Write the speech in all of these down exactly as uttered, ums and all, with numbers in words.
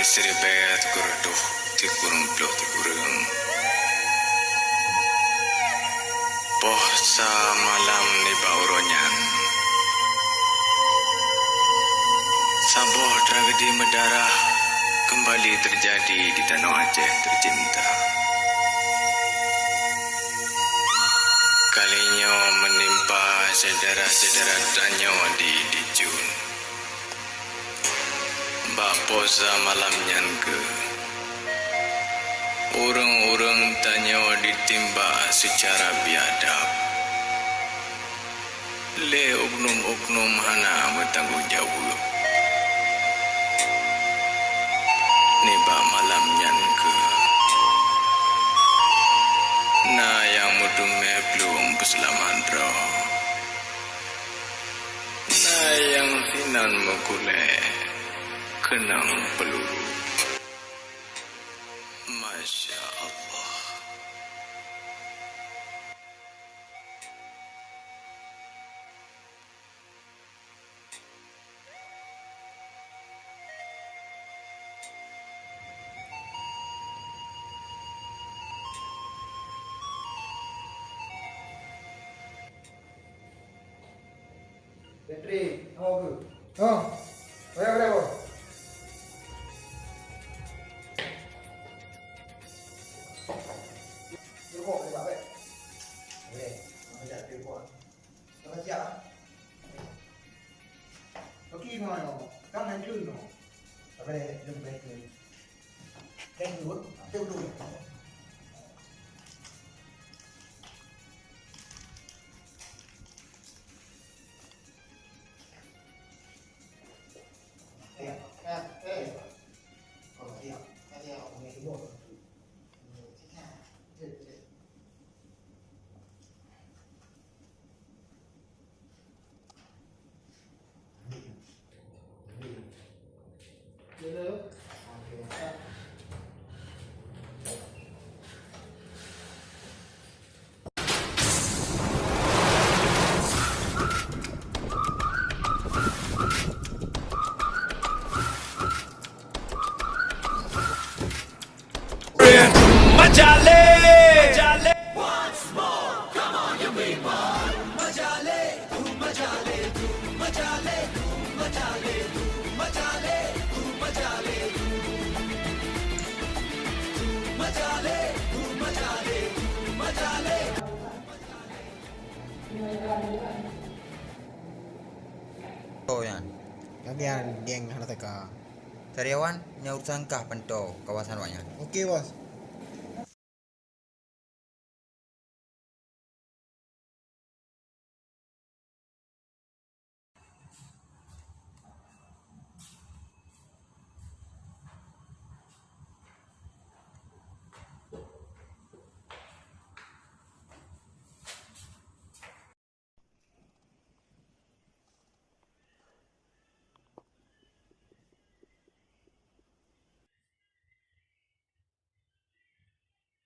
Siribèe teuk reudôh, tiep ureueng ploh tiep ureueng. Poh sa malam nibak uroe nyan, saboh tragedi meudarah keumbali teujadi di tanoh Aceh teucinta. Kali nyoe meunimpa syedara-syedara tanyoe di Dijun. Bak poh sa malam nyan keuh, ureueng-ureueng tanyoe jitimbak seucara biadab lé oknum-oknum hana meutanggong jaweueb. Nibak malam nyan keuh, na nyang meuteumé plueng peuseulamat droe. Na nyang sinan meukulée keunong peuluru. Masya Allah. Bateri, oh, tu. Oh. Boleh, boleh, bos. Telepon, boleh, Pak, boleh? Boleh. Boleh, telepon. Dah siap, ah? Okey, no, no. Kan hancur, no. Tak boleh, belum boleh. Hancur, hancur dulu. Oh, nyan. Lagèe nyan, geng hana teuka. Karyawan, nyoe urusan kah pantau kawasan awak nyan. Oke, Bos.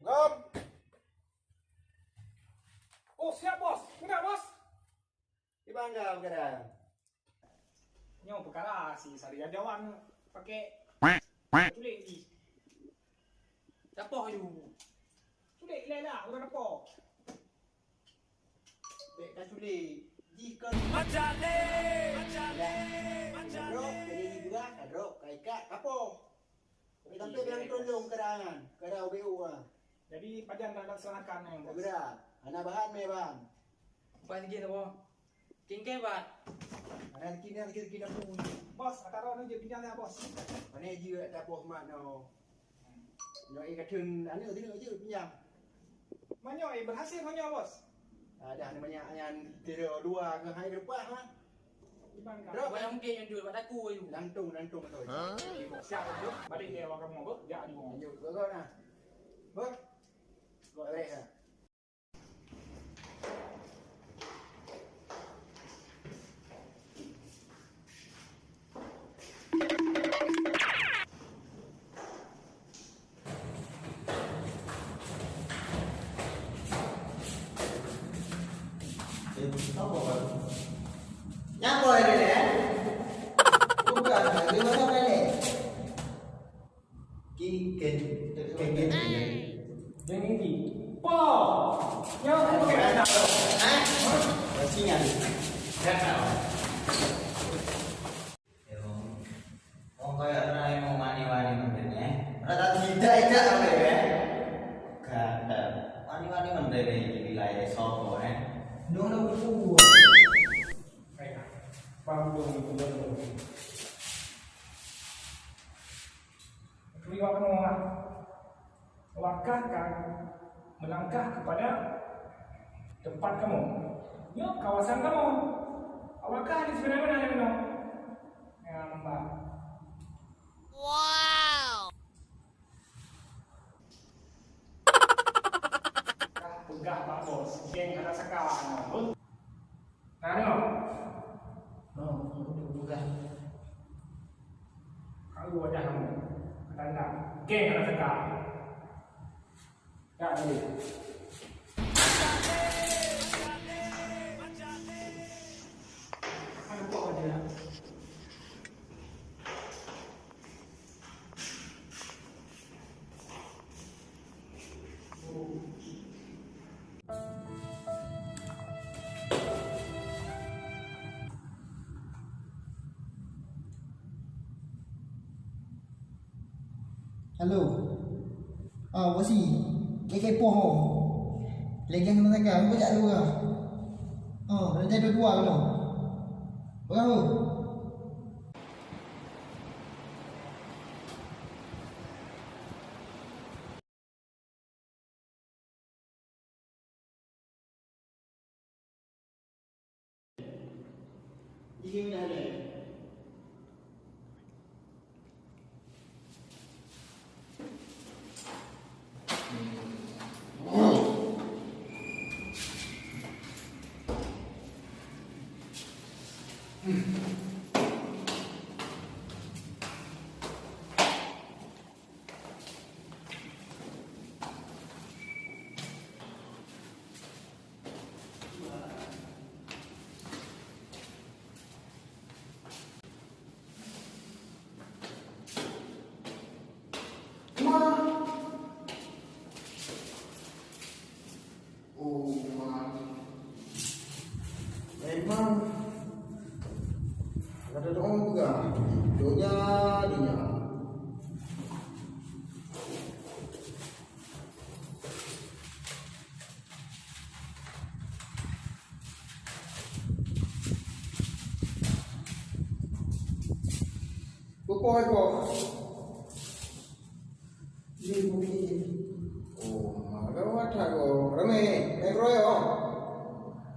Gom. Oh, siap, Bos. Keuneuk, Bos. Di bangga peukara. Nyoe peukara si Sari Jajawan pakai culik jih. Tapoh aju. Culik ilèe lah, ureueng tapoh. Bèk taculik. Jih kon. Macale, macale, macale. Drop, jadi hiburan, ka drop, ka ikat, ka poh. Tapi sampai bilang tolong kerangan, kerau B U ah. Jadi pajan dah laksanakan yang bos. Segera, hana bahan meh bang. Empat lagi dah bos. Tingkai bat. Mana lagi ni lagi lagi dah pun. Bos, atau orang je pinjam dah bos. Mana je tak bos mak no. Nyoe eh, kateun aneuk sinoe jeuet pinjam. Meunyoe eh, berhasil meunyoe, Bos. Ah, dah, banyak nyan tiro dua ke hai leupah, ha. Iban ka. Drop. Banyak mungkin yang jual pada aku, ayu. Lantung, lantung tu. Hah? Siap, Bos. Balik dia awak kamu, Bos. Ya, ayu. Lanjut, go, go, nah. Bos. Go, balik, ha. Nyang boh lagèe nyan, eh? Bukan, lagèe mana balik? Kén, kén, kén, kén. Deungon gigi. Po! Nyoe bukan anak. Hah? Singan. Dah tahu. Yo. Wong kaya pernah mau mani-mani mungkin, eh. Pernah tak tidak, tidak, apa ya? Kata, mani-mani mungkin di wilayah Sopo, eh. Dong, dong, dong. Baik. Paham, dong, dong, dong. Keluar kamu, ah. Awak kah ka melangkah kepada tempat kamu. Nyoe kawasan kamu. Awak kah di sebelah mana ni, Beno? Ngambak. Wow. Kah peugah bak bos, geng hana saka. Nah, nyoe. Oh, udah, udah. Kalu wajah kamu. Tanda. Geng hana saka. Ya, ini. Ada kok ada. Halo. Ah, Bosi. Ni kepo ho. Lagi sama saja. Aku jak dua. Oh, ada dua-dua kena. Berapa? Oh, ma. Memang. Ada doa juga. Donya, donya. Peue po. Ni bukit. Oh, mara watha ko. Ramé, main keroyok.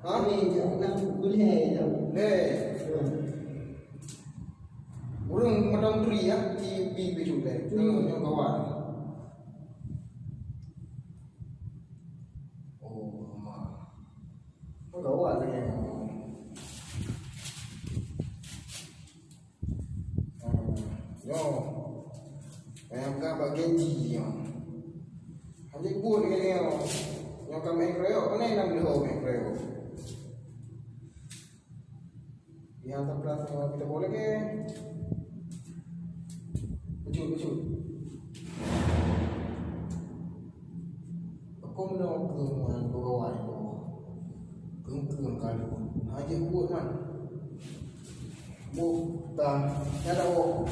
Ha? Ramé, jak pulang, boleh, jak. Leh. Ureueng mantong turi, ya, di, di baju leh. Turi. Nyoe, nyoe kawan. Oh, ma. Kawan lagèe nyoe. Ah, nyoe. Nyang ka bak Genji nyoe. Hana buet lagèe nyoe. Nyoe ka main keroyok, pane na lheueh main keroyok. Nyang ka plat sama kita boleh ke? Becut, becut. Aku nak ke mana kau awak itu? Kengkeng kalu. Haji buat man. Bu, dah, nyata bu.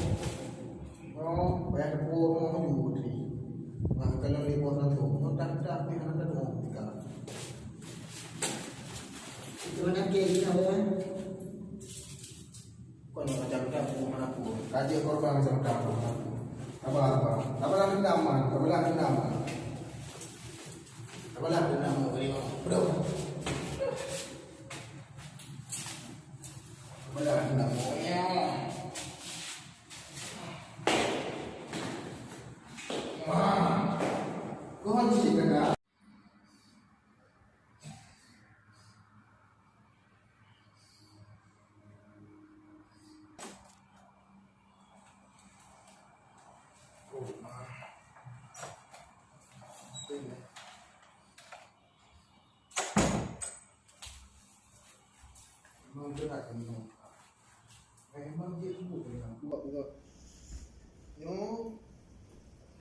Oh, payah teupeue rumoh ju tadi. Nah, kalau lé boh satu, oh, dah, dah, pih hana teupeue tika. Itu nak ke kita, ya? Kon macam dah buku mana aku. Kaji korban macam dah buku mana aku. Apa, apa? Apa lah dendam, man? Apa lah dendam, man? Apa lah dendam, man? Bro. Apa lah dendam, man? Ya. Wah. Kau haji kena. Memang berat ni. Memang dia sungguh dengan buat-buat. Nyoe.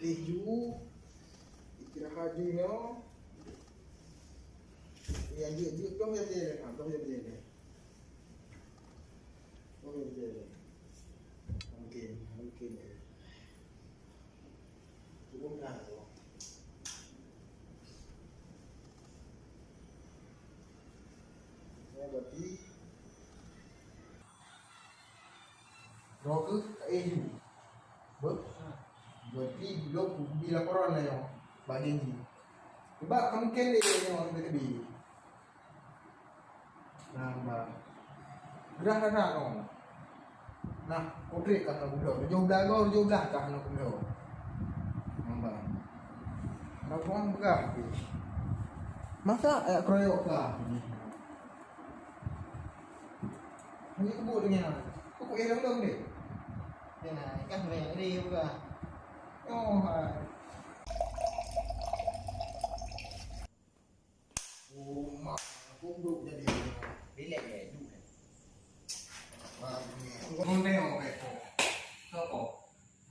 Ju, istirahat ju nyoe. Nyang jeuet-jeuet dong nyang jeuet, ah, dong nyang jeuet. Dong nyang jeuet. Mungkin, mungkin. Cukup dah tu. Ya, berarti Droe kheueh ka éh ju. Beuh. Berarti lôn kubi laporan lé nyoe bak Gen Z. Sebab ka mungken lé nyoe teukeudi. Nah, bah. Grah that nyoe. Nah, konkret ka na gubloe. Tujoh blah goe, tujoh blah ka na gubloe. Nah, bah. Nah, buang peugah. Masa ayak keroyok ka? Hanya kebut dengan. Kok éh lom-lom deh? Kena, kan banyak deh buka. Oh, hai. Oh, mak, aku duduk jadi. Relax ya, duduk. Wah, ini. Aku mau nengok, eh. Siapa?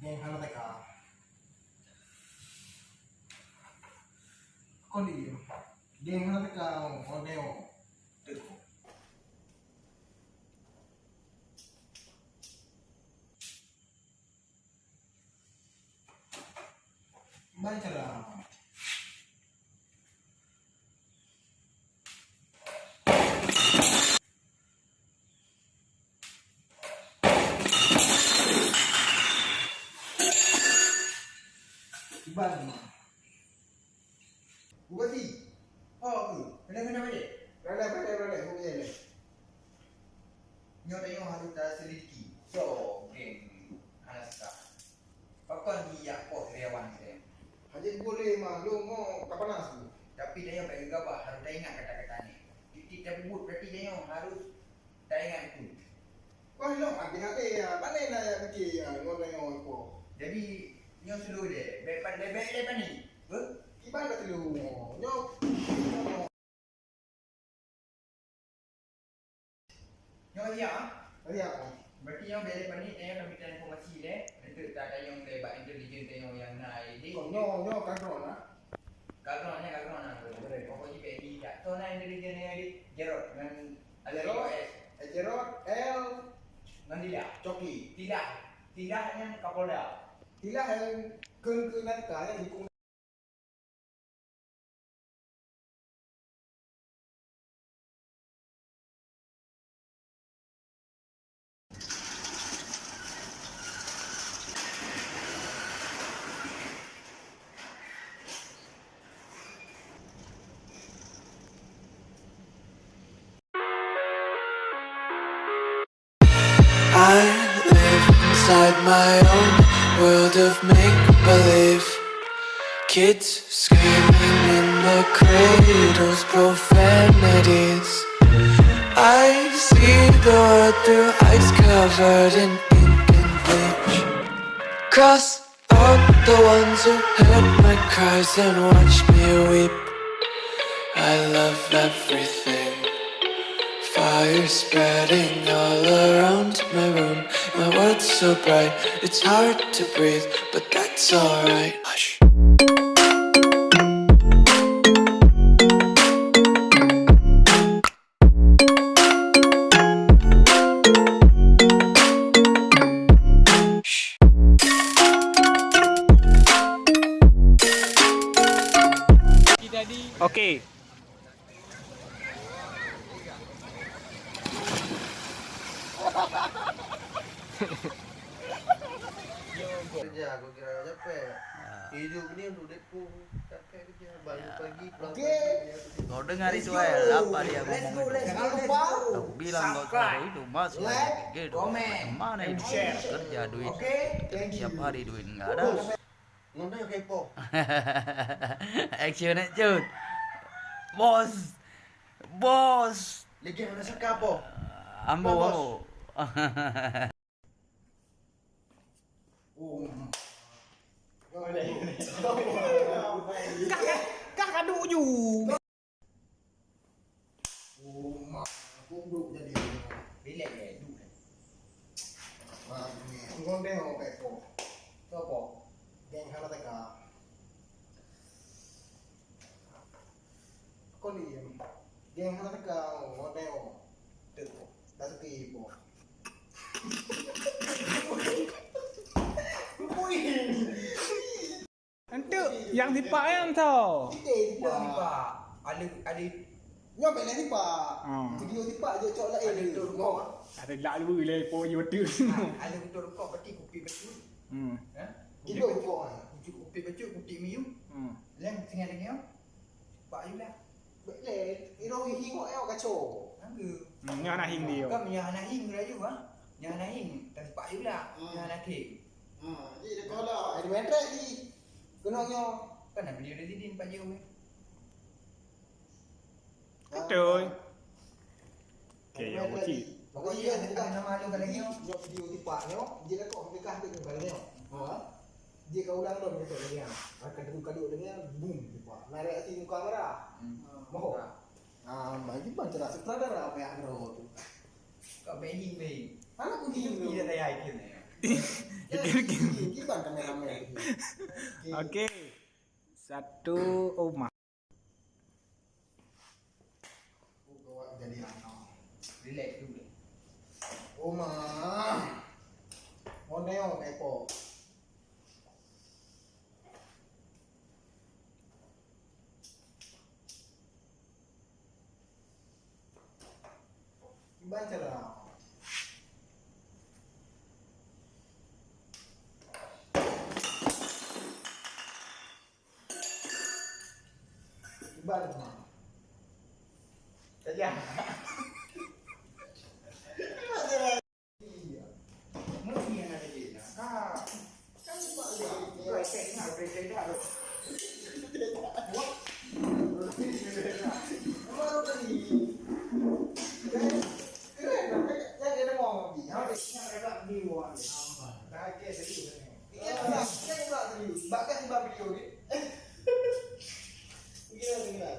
Yang hana teka. Kau ni. Geng hana teka, oh, oh, neo. Teuko. Baca lah. Iban. Bugatti. Oh, aku. Kena, kena balik. Balik, balik, balik. Aku balik. Nyoe tanyoe harus taselidiki. Soe geng hana suka. Pakon jijak poh karyawan geutanyoe? Hana boleh mah, lôn nyoe ka panas tu. Tapi tanyoe bèk geugabah, harus taingat kata-kata nyan. Tiep-tiep tapeubuet, berarti tanyoe harus taingat tu. Wah, lôn hati-hati ya, pane na ya pike ya, ngon tanyoe poh. Jadi, nyoe seuleuh deh, bèk pan-, bèk, bèk, bèk panik. Beuh? Kiban ka seuleuh nyoe. Nyoe. Nyoe siap, ah? Siap, ah. Berarti nyoe bèk lé panik, tanyoe tamita informasi lé, enteuk tatanyong lé bak intelijen tanyoe nyang na idéh. Kon nyoe, nyoe ka droe na. Ka droe na, ka droe na. Boleh. Pokok jih bèk di, dak. Soe na intelijen nyang di? Jarod ngon Jarod, S. Eh, Jarod, L. Ngon Tilah. Coki. Tilah. Tilah nyan Kapolda. Tilah nyang keu, keu nangka, nyang dukung. I live inside my own world of make-believe. Kids screaming in the cradles, profanities. I see the world through eyes covered in ink and bleach. Cross out the ones who heard my cries and watched me weep. I love everything. Fire spreading all around my room. My world's so bright, it's hard to breathe, but that's alright. Hush. Oke. Kerja, aku kira capek. Ya. Hidup ni untuk deadpool. Capek kerja. Bangun pagi, pulang pagi. Kau dengar itu, eh, apa dia ngomong itu? Jangan lupa. Aku bilang kau subscribe, itu masih like, komen, and share. Kerja duit. Oke, thank you. Tiap hari duit enggak ada. Ngon dah kepo. Action, action. Bos. Bos. Lagi ada saka apa? Ambo, ambo. Kah, kah, kah kadu ju. Oh, mak, aku duduk jadi. Relax ya, duduk. Wah, ini. Engkau tengok kayak kau. Kau apa? Geng hana teka. Geng hana teuka, oh, ngon neo. Tek, oh. Dah sepi, oh. Enteuk nyang sipak nyan soe? Kita sipak. Sipak. Ada, ada. Nyoe bela sipak. Hmm. Video sipak je cok lain. Ada tu rukok. Ada lak lu le po yo tu. Ha, ada betul rukok berarti kupi betul. Hmm. Ha? Gilo rukok ah. Kupi, kupi betul, kupi miu. Hmm. Lem tengah dengar. Pak Yula. Bek le, iro hing hok eo kaco. Angge. Hmm, nyan hana hing dia. Kan nyan hana hing rayu ah. Nyan hana hing, tapi Pak Yula. Hmm. Nyan hana hing. Hmm, jadi dia kalau ada metrek di kena nyo. Kan ada dia di din Pak Yula. Betul. Okey, ya, Bang Cik. Pokoknya, iya, tentang nama lu kali ni. Nyo video tipak nyo, dia lekok mereka tu kali ni. Ha? Dia kau ulang dong gitu dia. Akan dulu kali dia, boom, tipak. Narik hati muka merah. Hmm. Moho. Ah, bagi bang cerah sutradara apa yang ada tu. Kau main main. Anak pun gini. Tidak ada yakin ya. Gimana kameramen? Okey. Satu, oh, ma- Jadi anak. Relax dulu. Oma. Moneo epo. Iban cara. Iban rumah. Saja. Iya. Mesti yang ada dia. Ha. Kan lupa dia. Dia saya dengar, dia saya dengar. Wah. Baru tadi. Keren, keren. Yang dia dengar. Yang dia dengar. Dia kata dia wah. Dah ke serius. Ini pula, ini pula serius. Bahkan sebab video ni. Gila, gila.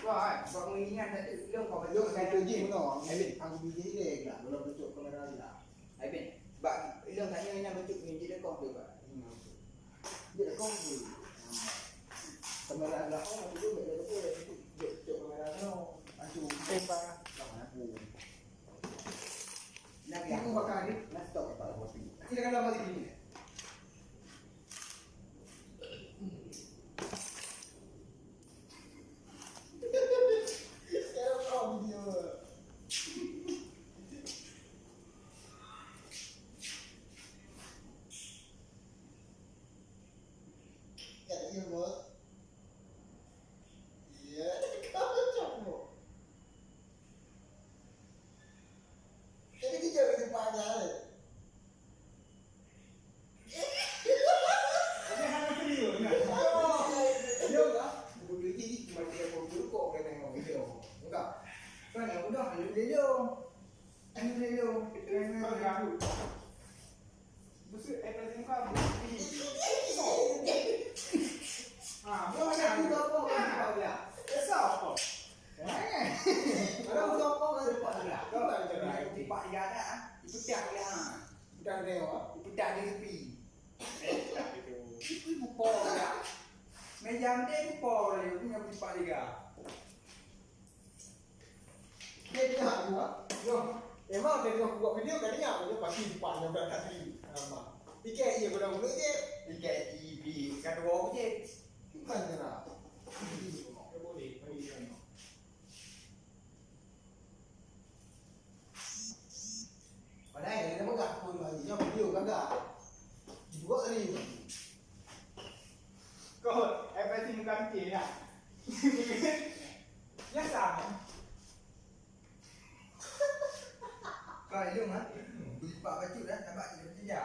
Wah, sebab mengingat tadi, belum kau belum. Kau tu je, no. Habis, aku biji dia, gila. Belum bentuk kamera gila. Habis, sebab belum tanya, ini bentuk ni, dia kau tu, Pak. Dia kau tu. Kamera gila, oh, aku tu, dia tu, dia bentuk kamera, no. Aku, tembak. Aku. Nak aku bakar ni, nak stop kepala kopi. Kita kena balik ni. Sekarang kau video. Ya, iya, bos. Iya, kau cok, bos. Jadi kita di depan aja, eh. Tapi hana serius, nah. Serius lah. Buku duit ni cuma tiga puluh rukok kena tengok video. Enggak. Kan yang mudah hana video. Hana video. Kena tengok. Besut, eh, plastik muka, besut. Ha, bukan aku tak apa, kan, tak apa. Esok apa? Mana? Kalau bukan apa, kan, tak ada. Kau tak ada. Tipak dia ada, ah. Ipecah dia, ha. Pecah dia, ha? Pecah dia tepi. Eh, pecah dia tu. Itu buka dia. Meja dia buka dia, punya tipak dia. Dia tengok tu, ha? Yo. Emang dia tengok buat video, kan dia, dia pasti tipak dia berangkat tadi. Nampak. Tiket dia pada mulut je. Tiket di, di, kat dua je. Bukan je lah. Dia boleh, boleh dia tengok. Padahal dia dah peugah pun bagi nyoe video gagah. Dibuat tadi. Kau, eh, pasti bukan ke ya. Biasa. Kau ilung ah. Beri pak bacut dah, tak bak kita kerja.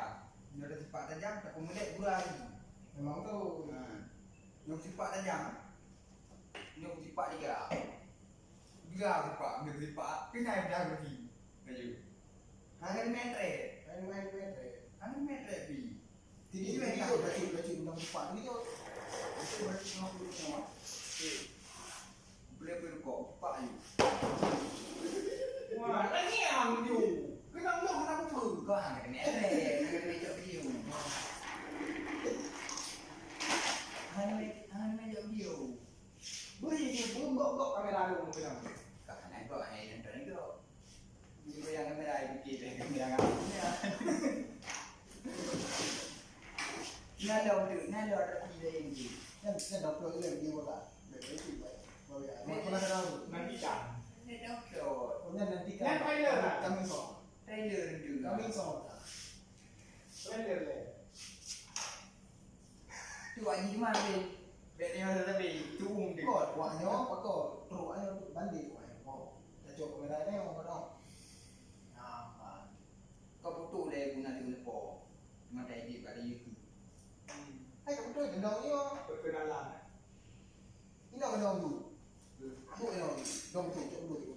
Nyoe dah sipak tajam, tak pemudik gura lagi. Memang tu. Ha. Nyoe sipak tajam. Nyoe sipak tiga. Gila sipak, ambil sipak. Kena dah berhenti. Laju. Hana main trade. Hana main trade. Hana main trade pi. Jadi, jadi, bacut, bacut undang sipak ni tu. Itu berarti lima puluh semua. Okey. Boleh pergi rukok, sipak je. Wah, lagi yang tu. Kena undang, kena apa? Kau hana kena trade, hana kena cak video. Hana, hana cak video. Beri dia, Gok-gok kamera lu, gok. Ka hana gok, hana nonton gok. Ni goyang kamera, ai pikir deh, kamera ngapa? Nalo tu, nalo ada pilih yang ni. Kan, kan doktor tu yang dia buat. Dia itu baik. Baik, ya. Ni, nanti kan. Ni doktor. Oh, ni nanti kan. Ni trailer lah. Kami song. Trailer tu. Kami song. Trailer leh. Tu Haji Umar tu. Bèk tengok tapi tu um tu. Kot, wah nyoe, pakon. Truk ayo tu banding wah nyoe. Tacok kamera ni orang kena. Nampak. Kau foto deh guna di lepo. Mata edit pada YouTube. Hai kau foto gendong nyoe. Perkenalan. Ina gendong tu. Buk nyoe. Dong tu, cok dulu tu.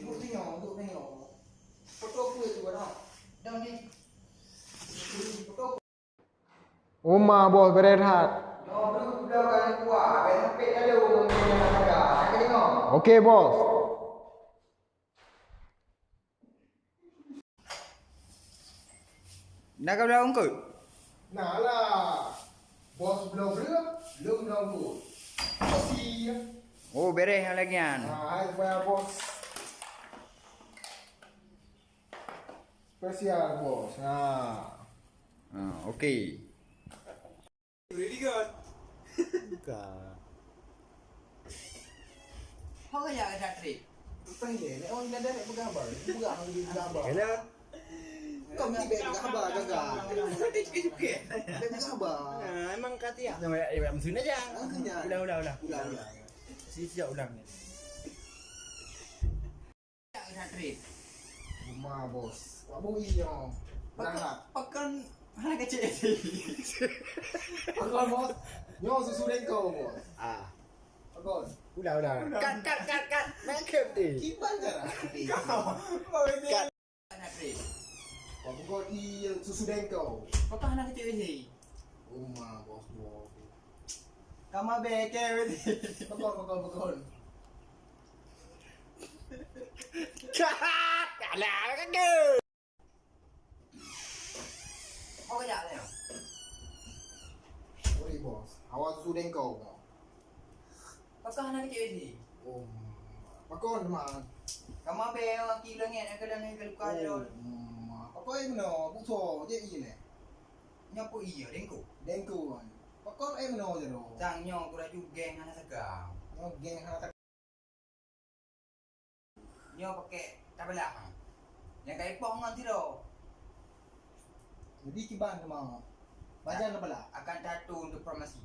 Buk tu nyoe, buk tu nyoe. Foto aku tu dah. Dong ni. Foto Uma boh beureuhat. Oke, bos. Na ka beulah ungkot? Na lah. Bos bloe breueh, lôn bloe breueh. Kasih. Oh, beres lagèe nyan. Nah, hai, supaya bos. Spesial, bos. Ha. Ha, okey. Ready, kan? Bukan. Ho ka jak keu that trip? Bukan dia, nak orang dah nak peugah haba. Peugah haba. Kena. Kau mesti baik peugah haba, gagal. Nanti cukai-cukai. Baik peugah haba. Nah, emang kata ya. Nama ya, ya, maksudnya aja. Maksudnya. Ulang, ulang, ulang. Ulang, ulang. Sini sejak ulang ni. Uma, bos. Wak bui nyoe. Pakon, pakon hana keucik. Pakon, bos. Nyoe susu dengkau, bos. Ah. Pakon. Udah, udah. Kat, kat, kat, kat. Main game deh. Kiban cara. Kau, kau ini. Kat. Wak bui susu dengkau. Pakon hana keucik. Uma, bos, bos. Kama beke. Pakon, pakon, pakon. Kat! Alah, kata. Apa kejap ni? Oi, bos. Awak susu dengkau, bos. Pakon hana keucik sih? Oh, pakon, Ma. Kama be, aki lengit, aku dah ni keluka je. Oh, Ma. Pakon ai meunoe, buso, je i ni. Nyoe peue iya, dengkau? Dengkau, Man. Pakon ai meunoe je, doh. Sang nyoe, aku laju geng hana saga. Nyoe geng hana saga. Nyoe pakai tabelah. Nyang ka ipoh ngon sidroe. Jadi kiban teuma. Bajan tabelah. Akan tato untuk farmasi.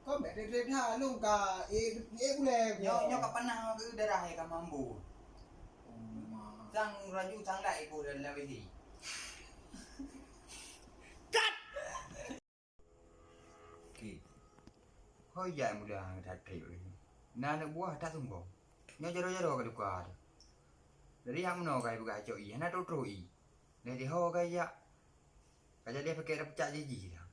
Kau bèk trép-trép that, lôn ka, eh, eh, bulèe. Nyoe, nyoe ka panah ke darah, eh, ka mambu. Oh, ma. Sang laju sang lai iboh dalam W C. Cut! Oke. Hoi jak muda that trép lagi. Na aneuk buah that sumbong. Nyoe jaroe-jaroe ka luka tu. Dari hak meunoe ka ipeugah cok ié, hana trok-trok ié. Dari ho ka jak. Ka jadi pakai dah pecak jiji dah.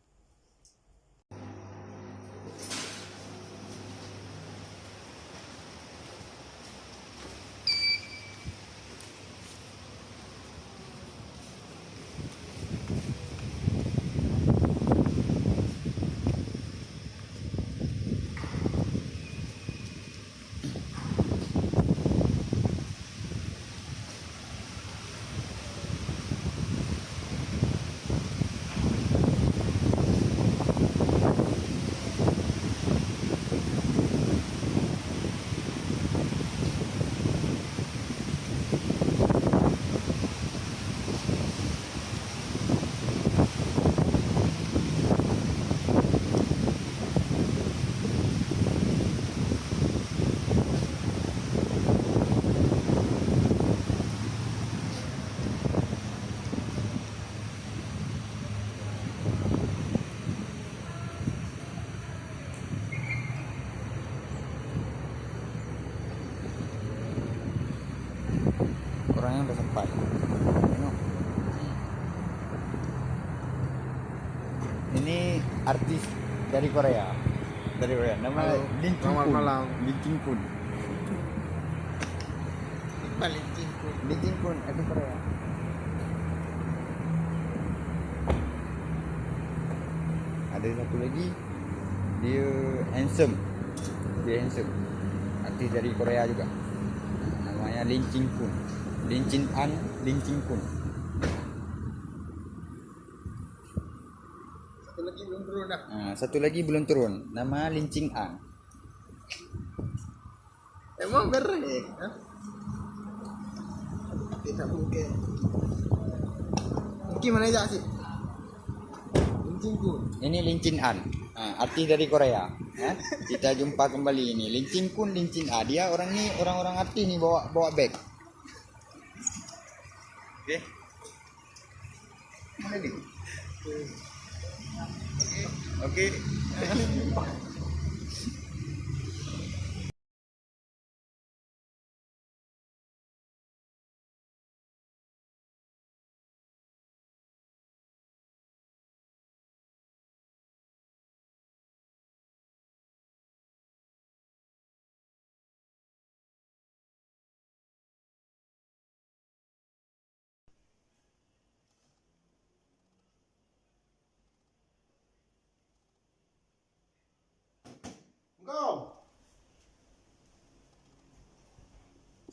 Orang yang dah sempat. Tengok. Ini artis dari Korea. Dari Korea. Nama Halo. Lin Chin Selamat Kun. Malam. Lin Chin Kun. Iqbal Lin Chin Kun. Lin Chin Kun, artis Korea. Ada satu lagi. Dia handsome. Dia handsome. Artis dari Korea juga. Namanya Lin Chin Kun. Lin Chin An, Lin Chin Kun. Satu lagi belum turun dah. Ah, satu lagi belum turun. Nama Lin Chin An. Emang bereh, ha? Tidak mungkin. Mungkin mana aja sih? Mungkin pun. Ini Lin Chin An, ha, artis dari Korea. Ha? Kita jumpa kembali ini. Lin Chin Kun, Lin Chin A. Dia orang ni, orang-orang artis ni bawa, bawa beg. Okey. Mana ni? Okey. Assalamualaikum.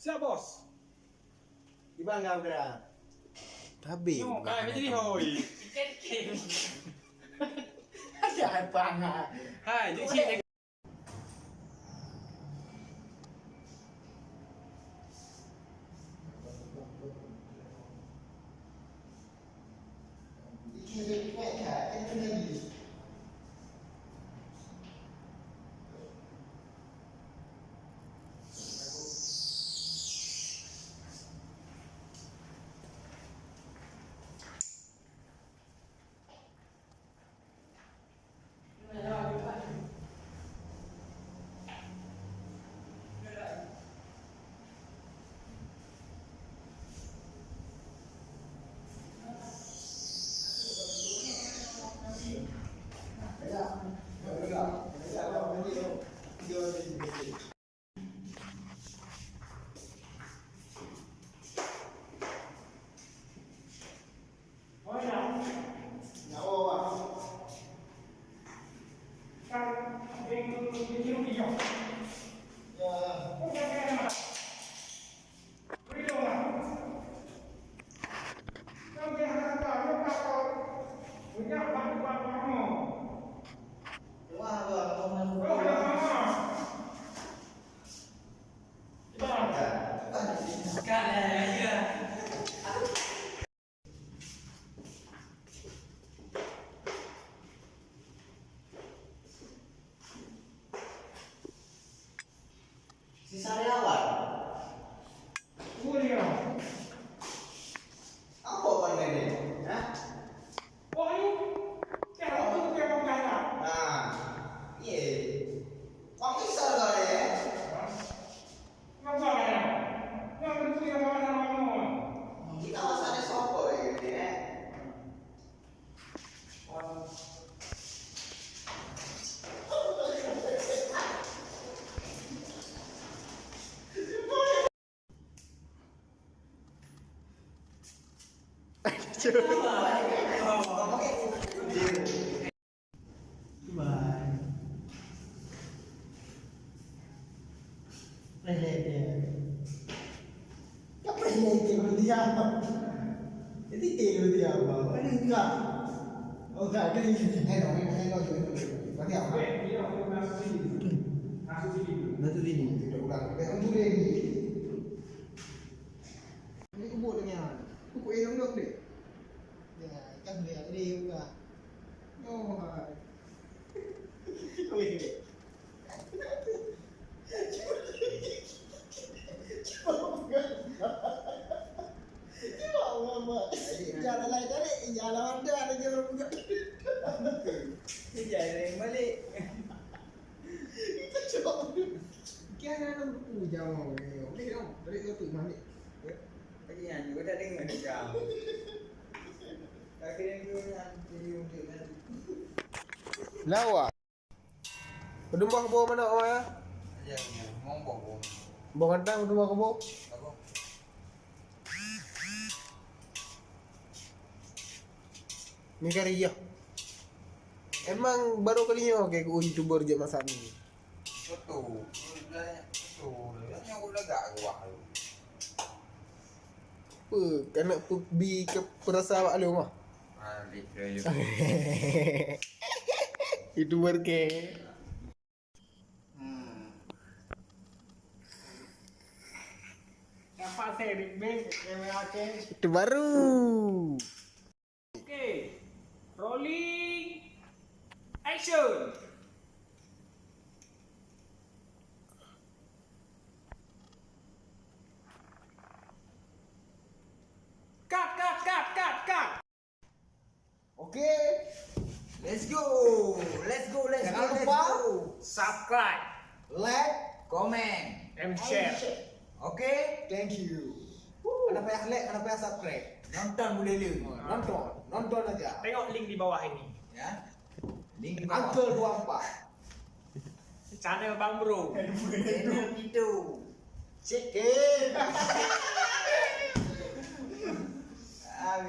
Siap, Bos. Di mana kau gerak? Tapi nyoe, bukan kai hanya jadi kamu. Hoi. Ada apa, ha? Hai, jadi cik. Si Sariawan. Apa pandai ni? Ha? Nah, iya. Wang Isa lah, eh. Kita masa ada sopo lagi ni, eh. Bye. Preh lé teuh. Ka preh lé teuh, berarti apa? Jadi, eh, berarti apa? Ada enggak? Oh, enggak, ada ini. Eh, no, no, no, no, no, no. Berarti apa? Nasi sini. Nasi sini. Tidak ulang. Yang boleh ni. Ini kubur dengan. Kubur yang dok deh. Ya, kan dia ada juga. Oh, hai. Weh. Jalan lain tadi, jalan ada, ada jalan buka. Jalan lain balik. Kita coba. Kian ada buku jawab. Okey, dong. Balik ke tu, balik. Lagi yang juga tak dengar dia jawab. Akhirnya dia nak jadi untuk nanti. Lawa. Padum boh keubo manok, Oma, ya? Ya, ya. Mau boh, boh. Boh gantang, padum boh keubo? Apa? Ni kari ya. Emang baru kali nyoe ke ku YouTuber jeuet masak mi. Betul. Betul. Yang udah gak gua. Apa? Kena pu-, bi ke perasa awak lu mah? Ah, betul. Itu work eh. Hmm. Apa saya big bang? Itu baru. Oke. Rolling. Action. Cut, cut, cut, cut, cut. Oke. Let's go. Let's go, let's go, let's go. Jangan lupa subscribe, like, comment, and share. Oke? Thank you. Hana payah like, hana payah subscribe. Nonton boleh le. Nonton, nonton aja. Tengok link di bawah ini. Ya. Link di bawah. Uncle dua empat. Channel Bang Bro. Channel itu. Check it.